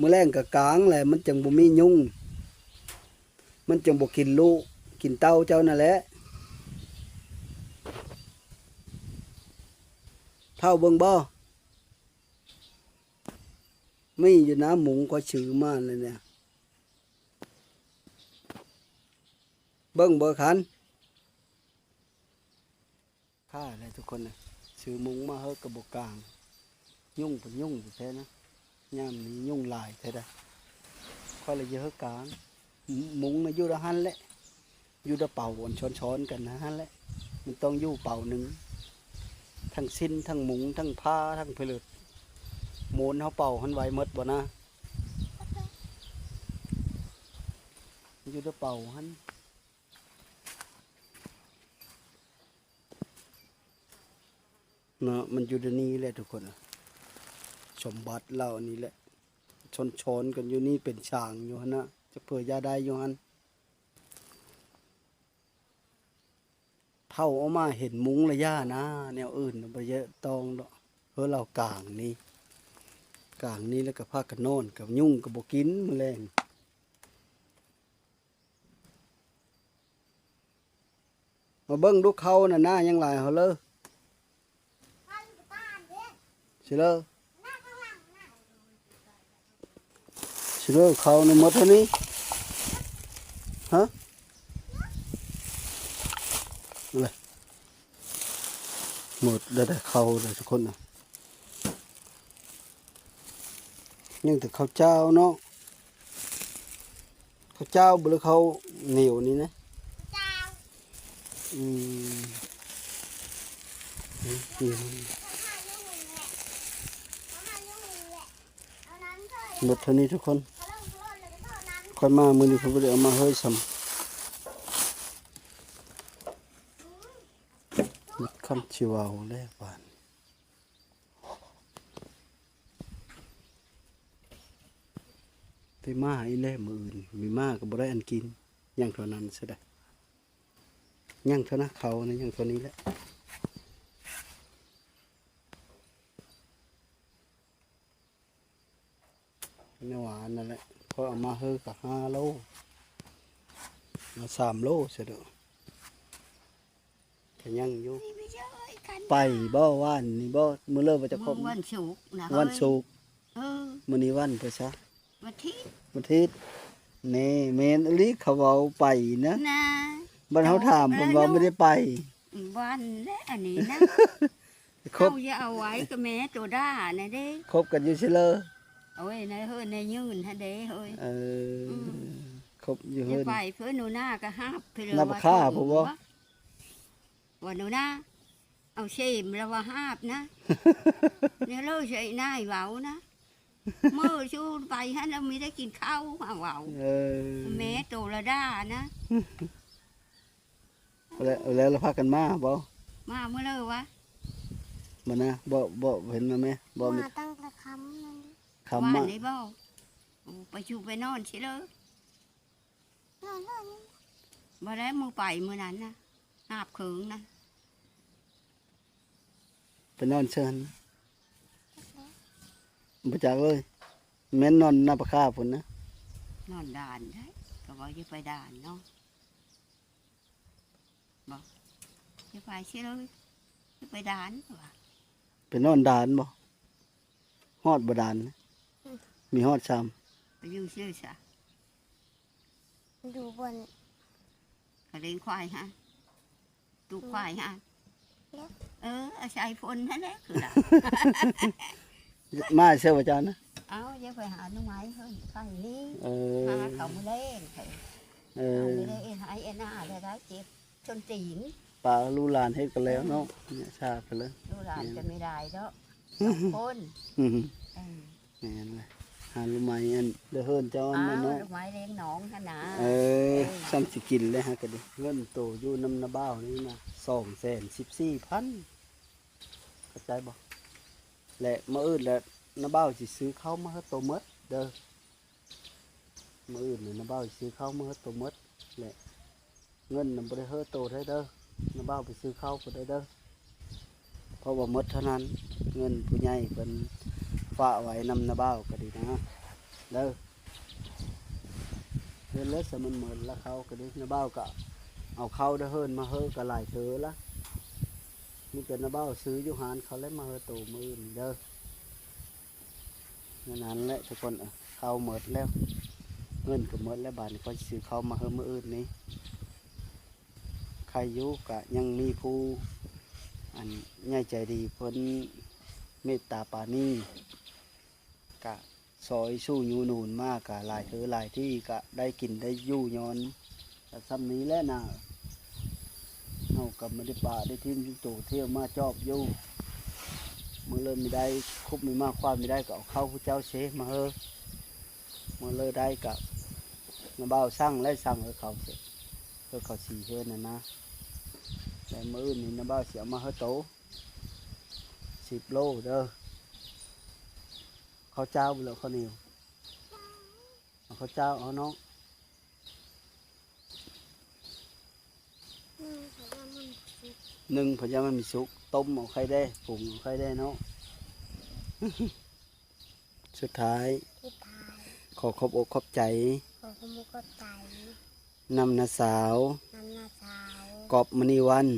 ມື້ແລງກໍກາງແຫຼະ ມັນຈັ່ງບໍ່ມີຍຸງ ມັນຈັ່ງບໍ່ກິນລູກກິນເຕົ້າເຈົ້ານັ້ນແຫຼະ. ເຖົ້າເບິ່ງບໍ່? ມີຢູ່ນະ ມຸງຂ້ອຍຊື້ມາແລ້ວນະ ເບິ່ງເບິ່ງຄັນ. ຂ້າແຫຼະທຸກຄົນນະ ຊື້ມຸງມາເຮີ້ກໍບໍ່ກາງ ຍຸງເປັນຍຸງແທ້ນະ. ຍາມນີ້ຍຸງຫຼາຍແທ້ດາ ຂ້ອຍລະຢ່າເຮີ້ກາງ. ມຸງນະຢູ່ດະຫັ້ນແຫຼະ ຢູ່ດະເປົາອັນຊ້ອນໆກັນຫັ້ນແຫຼະ. ມັນຕ້ອງຢູ່ເປົາໜຶ່ງ ທັງຊິນ ທັງມຸງ ທັງຜ້າ ທັງຜະເລິດ ໂມນເຮົາເປົ່າຫັ້ນໄວ້ໝົດບໍ່ນະ ຢູ່ດະເປົາຫັ້ນ. ເນາະ ມັນຢູ່ໃນນີ້ແຫຼະທຸກຄົນ ສົມບັດລາວນີ້ແຫຼະ ຊ້ອນໆກັນຢູ່ນີ້ ເປັນຊ່າງຢູ່ຫັ້ນນະ ຈັກເຜີຢາໄດ້ຢູ່ຫັ້ນ. ເຖົ້າເອົາມາເຫັນມຸງລະຢ່ານະ ແນວອື່ນນະບໍ່ເຍາະຕ້ອງດອກ. ເຮີ້ລາວກາງນີ້ ກາງນີ້ແລ້ວກໍພາກັນນອນ ກໍຍຸງກໍບໍ່ກິນມື້ແລງ. ມາເບິ່ງດູເຂົ້ານະ ໜ້າຍັງຫຼາຍເຮົາເລີ ຊິເລີ ຊິເລີ ເຂົ້ານະໝົດເທົ່ານີ້ ຮະ ເລີຍ ໝົດແລ້ວໄດ໋ເຂົ້າເລີຍທຸກຄົນນະ. ຍັງແຕ່ເຂົ້າຈ້າວເນາະ ເຂົ້າຈ້າວບໍ່ ຫຼືເຂົ້າໜຽວນີ້ນະ? ອືມ ໝົດເທົ່ານີ້ທຸກຄົນ ຂ້ອຍມາມື້ນີ້ຂ້ອຍບໍ່ໄດ້ເອົາມາເຮີ້ຍຊ້ຳ ໝົດຄຳຊິເວົ້າແລ້ວບາດນີ້. ໄປມາອີກແລ້ວມື້ອື່ນ ມີມາກໍບໍ່ໄດ້ອັນກິນ ຍັງເທົ່ານັ້ນຊະດາ ຍັງເທົ່ານະ ເຂົານະ ຍັງເທົ່ານີ້ແຫຼະ ແນວຫວານນັ້ນແຫຼະ ຂ້ອຍເອົາມາເຮີ້ກໍຫ້າໂລ ມາສາມໂລຊະດອກ. ກະຍັງຢູ່ ໄປບໍ່ວານນີ້ບໍ່ ມື້ເລີວ່າຈະຄົບ ມື້ວັນສຸກນະ ວັນສຸກ ເອີ ມື້ນີ້ວັນພະຊະ ວັນທິດ ວັນທິດ ແນ່ ແມ່ນອີ່ຫຼີ ເຂົາເວົ້າໄປນະ ນະ ບັດເຮົາຖາມເພິ່ນເວົ້າບໍ່ໄດ້ໄປ ວັນແຫຼະອັນນີ້ນະ ຄົບ ເຮົາຢ່າເອົາໄວ້ກັບແມ່ໂຕດ່ານະເດ້ ຄົບກັນຢູ່ຊິເລີ ໂອ້ຍ ໃນເຮືອນໃນຍືນຫັ້ນເດ້ເຮີ້ຍ ເອີ ອືມ ຄົບຢູ່ເຮືອນ ໄປເພິ່ນໜູນາກໍຮັບ ເພິ່ນ ນາປະຄາ ວ່າ ຜູ້ບໍ່ ວ່າໜູນາ ເອົາເສມລະວ່າຫາບນະ ແນວເລີໃສ່ນາຍເວົ້ານະ ມື້ຊູໄປຫັ້ນລະມີໄດ້ກິນເຂົ້າຫາເວົ້າ ເອີ ແມ່ໂຕລະດ່ານະ ແລ້ວ ແລ້ວລະພາກັນມາບໍ່? ມາມື້ເລີວະ? ມານະ ບໍ່ ບໍ່ເຫັນມາແມ່ ບໍ່ ມາຕັ້ງແຕ່ຄ່ຳນັ້ນ ຄ່ຳມາ ວານນີ້ບໍ່? ໂອ້ ໄປຢູ່ໄປນອນຊິເລີ ນອນ ນອນ ບໍ່ໄດ້ ມື້ໄປມື້ນັ້ນນະ ຫາບເຄິ່ງນະ ໄປນອນເຊີນ ຈັກແລ້ວ ບໍ່ຈັກເລີຍ ແມ່ນນອນນາປະຄາພຸ້ນນະ ນອນດ່ານໄດ໋ ກໍເວົ້າຢ່າໄປດ່ານເນາະ ບໍ່ ຢ່າໄປຊິເລີຍ ຢ່າໄປດ່ານວ່າ ໄປນອນດ່ານບໍ່? ຮອດບໍ່ດ່ານ? ອືມ ມີຮອດຊ້ຳ ໄປຢູ່ຊື່ຊະ ຢູ່ບ່ອນກະເລງຄວາຍຫັ້ນ ຕູຄວາຍຫັ້ນ ເອີ ອາໄສຝົນຫັ້ນແຫຼະ ຄືລະ ມາໃສ່ບໍ່ເຈົ້ານະ ເອົ້າ ຢ່າໄປຫາໜໍ່ໄມ້ເພິ່ນ ໄປນີ້ ເອີ ຫາເຂົາມື້ແລງ ເອີ ເອົາໄວ້ເຮັດໄຮ່ເຮັດນາໄດ້ ໄດ້ເຈັບ ຊົນຕີນ ປາລູກຫຼານເຮັດກັນແລ້ວເນາະ ເອີ ເນຍຊາກກັນເລີຍ ລູກຫຼານກໍມີຫຼາຍເນາະ ສອງຄົນ ອືມ ເອີ ແມ່ນແຫຼະ ຫາລູກໄມ້ອັນເດີເຮືອນເຈົ້າອັນນັ້ນເນາະ ລູກໄມ້ລ້ຽງນ້ອງຫັ້ນນະ ເອີ ເອີ ຊ່ຳຊິກິນແລ້ວຫາກໍດີ ເງິນໂຕຢູ່ນຳນ້າບ່າວນີ້ນະ ສອງແສນສິບສີ່ພັນ ເຂົ້າໃຈບໍ່? ແລະ ມື້ອື່ນແຫຼະ ນ້າບ່າວຊິຊື້ເຂົ້າມາໃຫ້ໂຕໝົດເດີ ມື້ອື່ນນີ້ນ້າບ່າວຊິຊື້ເຂົ້າມາໃຫ້ໂຕໝົດ ແລະ ເງິນນະບໍ່ໄດ້ເຮີ້ໂຕໄດ້ເດີ ນ້າບ່າວໄປຊື້ເຂົ້າພຸ້ນໄດ້ເດີ ເພາະວ່າໝົດເທົ່ານັ້ນ ເງິນຜູ້ໃຫຍ່ເພິ່ນຝາກໄວ້ນຳນ້າບ່າວກໍດີນະ ເດີ ເຫັນແລ້ວຊະ ມັນໝົດລະເຂົ້າກໍດີ ນ້າບ່າວກໍເອົາເຂົ້າເດີເຮີ້ນມາເຮີ້ກໍຫຼາຍເທື່ອລະ ມີແຕ່ນ້າບ່າວຊື້ຢູ່ຮ້ານເຂົາແລ້ວມາເຮີ້ໂຕມື້ອື່ນເດີ. ແນວນັ້ນແຫຼະທຸກຄົນ ເອີ ເຂົ້າໝົດແລ້ວ ເງິນກໍໝົດແລ້ວ ບາດນີ້ຂ້ອຍຊິຊື້ເຂົ້າມາເຮີ້ມື້ອື່ນນີ້ ໃຄຢູ່ກະຍັງມີຜູ້ ອັນ ໃຫຍ່ໃຈດີເພິ່ນເມດຕາປານີ ກະຊ່ອຍຊູ່ຍູ້ໜູນມາ ກະຫຼາຍເທື່ອຫຼາຍທີ່ກະໄດ້ກິນໄດ້ຢູ່ ຍ້ອນ ກໍຊ່ຳນີ້ແຫຼະນາ ເຮົາກໍບໍ່ໄດ້ປະໄດ້ຖິ້ມຢູ່ໂຕ ທ່ຽວມາຈອບຢູ່ ມື້ເລີ່ມມີໄດ້ ຄຸບມີມາ ຄວ້າມີໄດ້ ກໍເອົາເຂົ້າຜູ້ເຈົ້າເຊມາເຮີ້ ມື້ເລີ່ມໄດ້ກໍນ້າບ່າວສັ່ງແລ້ວ ສັ່ງເອີເຂົ້າເຊ ເອີເຂົ້າສີເຮີ້ນັ້ນນະ ແລ້ວມື້ອື່ນນີ້ນ້າບ່າວຊິເອົາມາເຮີ້ໂຕ ສິບໂລເດີ ເຂົ້າຈ້າວບໍ່ ເຂົ້າໜຽວ ເອົາເຂົ້າຈ້າວເອົາເນາະ ໜຶ່ງ ພະຍາມັນສຸກ ໜຶ່ງ ພະຍາມັນມີສຸກ ຕົ້ມເອົາໄຂ່ແດ່ ປຸງເອົາໄຂ່ແດ່ເນາະ ສຸດທ້າຍ ສຸດທ້າຍ ຂໍຂອບອົກຂອບໃຈ ຂໍຂອບອົກຂອບໃຈ ນຳນ້າສາວ ນຳນ້າສາວ ກອບມະນີວັນ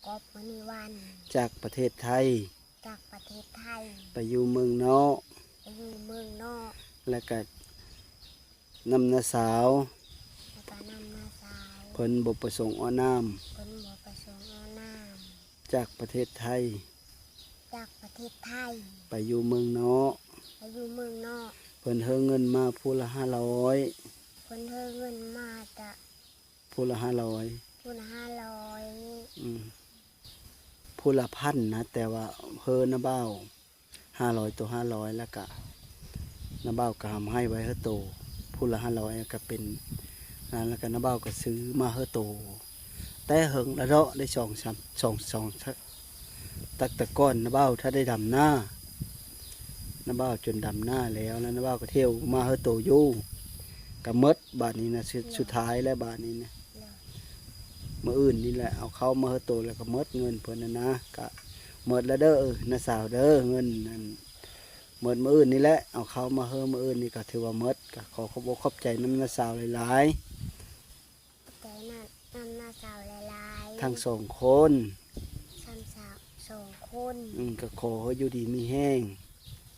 ກອບມະນີວັນ ຈາກປະເທດໄທ ຈາກປະເທດໄທ ໄປຢູ່ເມືອງນອກ ໄປຢູ່ເມືອງນອກ ແລ້ວກະນຳນ້າສາວ ແລ້ວກະນຳນ້າສາວ ເພິ່ນບໍ່ປະສົງອອກນາມ ເພິ່ນບໍ່ປະສົງອອກນາມ ຈາກປະເທດໄທ ຈາກປະເທດໄທ ໄປຢູ່ເມືອງນອກ ໄປຢູ່ເມືອງນອກ ເພິ່ນເຮີເງິນມາຜູ້ລະຫ້າຮ້ອຍ ເພິ່ນເຮີເງິນມາຈະ ຜູ້ລະຫ້າຮ້ອຍ ຜູ້ລະຫ້າຮ້ອຍ ອືມ ຜູ້ລະພັນນະ ແຕ່ວ່າເຮີນ້າບ່າວ ຫ້າຮ້ອຍໂຕຫ້າຮ້ອຍ ແລ້ວກະນ້າບ່າວກະຫາມໃຫ້ໄວ້ເຮີໂຕ ຜູ້ລະຫ້າຮ້ອຍ ກະເປັນນັ້ນ ແລ້ວກະນ້າບ່າວກະຊື້ມາເຮີໂຕ ແຕ່ເຫິງລະເນາະ ໄດ້ສອງສາມ ສອງ ສອງ ຕັກແຕ່ກ່ອນນ້າບ່າວຖ້າໄດ້ດຳນາ ນ້າບ່າວຈົນດຳນາແລ້ວ ແລ້ວນ້າບ່າວກະທ່ຽວມາເຮີໂຕຢູ່ ກະໝົດບາດນີ້ນະ ສຸດ ສຸດທ້າຍແລ້ວບາດນີ້ນະ ມື້ອື່ນນີ້ແຫຼະ ເອົາເຂົ້າມາເຮີໂຕ ແລ້ວກະໝົດເງິນເພິ່ນຫັ້ນນະ ກະໝົດແລ້ວເດີ ນ້າສາວເດີ ເງິນນັ້ນ ໝົດມື້ອື່ນນີ້ແຫຼະ ເອົາເຂົ້າມາເຮີມື້ອື່ນນີ້ກະຖືວ່າໝົດ ກະຂໍຂອບອົກຂອບໃຈນຳນ້າສາວຫຼາຍໆ ຂອບໃຈນຳ ນຳນ້າສາວຫຼາຍໆ ທັງສອງຄົນ ທັງສາມ ສອງຄົນ ອືມ ກະຂໍໃຫ້ຢູ່ດີມີແຮງ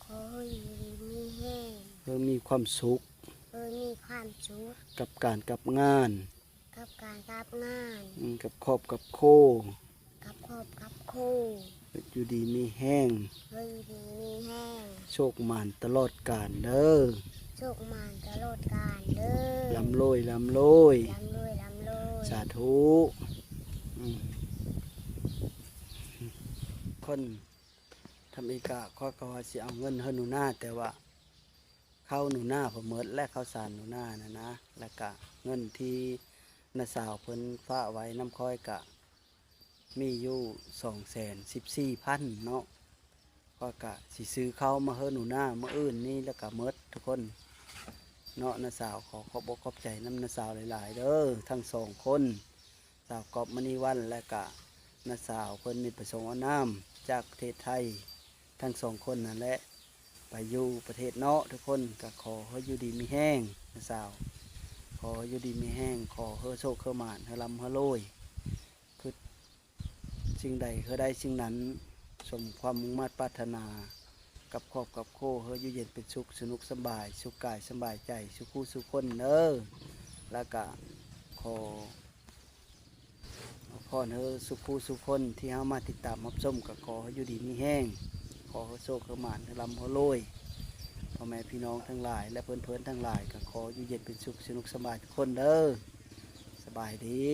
ຂໍໃຫ້ຢູ່ດີມີແຮງ ເຮີມີຄວາມສຸກ ເຮີມີຄວາມສຸກ ກັບການກັບງານ ກັບການກັບງານ ອືມ ກັບຄອບກັບຄົວ ກັບຄອບກັບຄົວ ຢູ່ດີມີແຮງ ເຮີຢູ່ດີມີແຮງ ໂຊກໝານຕະຫຼອດການເດີ ໂຊກໝານຕະຫຼອດການເດີ ລ່ຳລວຍ ລ່ຳລວຍ ລ່ຳລວຍ ລ່ຳລວຍ ສາທຸ ອືມ ຄົນທຳອິດກະ ຂ້ອຍກະວ່າຊິເອົາເງິນໃຫ້ໜູນາ ແຕ່ວ່າ ເຂົ້າໜູນາເພິ່ນໝົດແລ້ວ ເຂົ້າສານໜູນາຫັ້ນນະ ແລ້ວກະເງິນທີ່ນ້າສາວເພິ່ນຝາກໄວ້ນຳຂ້ອຍກະມີຢູ່ສອງແສນສິບສີ່ພັນເນາະ ຂ້ອຍກະຊິຊື້ເຂົ້າມາເຮີໜູນາມື້ອື່ນນີ້ ແລ້ວກະໝົດທຸກຄົນເນາະ ນ້າສາວ ຂໍຂອບອົກຂອບໃຈນຳນ້າສາວຫຼາຍໆເດີ ທັງສອງຄົນ ສາວກອບ ມະນີວັນ ແລະກະນ້າສາວເພິ່ນ ມິດປະສົງ ອານາມ ຈາກປະເທດໄທ ທັງສອງຄົນນັ້ນແຫຼະ ໄປຢູ່ປະເທດເນາະທຸກຄົນ ກະຂໍໃຫ້ຢູ່ດີມີແຮງ ນ້າສາວ ຂໍໃຫ້ຢູ່ດີມີແຮງ ຂໍໃຫ້ໂຊກໃຫ້ໝານ ໃຫ້ລ່ຳໃຫ້ລວຍ ຄິດສິ່ງໃດໃຫ້ໄດ້ສິ່ງນັ້ນ ສົມຄວາມມຸ່ງມາດປາດຖະໜາ ກັບຄອບກັບຄົວ ໃຫ້ຢູ່ເຢັນເປັນສຸກ ສະໜຸກສະບາຍ ສຸກກາຍສະບາຍໃຈ ສູ່ຄູ່ສູ່ຄົນເດີ ແລ້ວກະຂໍ ອວຍພອນເຮີສູ່ຄູ່ສູ່ຄົນທີ່ເຮົາມາຕິດຕາມຮັບຊົມ ກະຂໍໃຫ້ຢູ່ດີມີແຮງ ຂໍໃຫ້ໂຊກໃຫ້ໝານ ໃຫ້ລ່ຳໃຫ້ລວຍ ພໍ່ແມ່ພີ່ນ້ອງທັງຫຼາຍ ແລະເພື່ອນໆທັງຫຼາຍ ກະຂໍຢູ່ເຢັນເປັນສຸກ ສະໜຸກສະບາຍທຸກຄົນເດີ ສະບາຍດີ.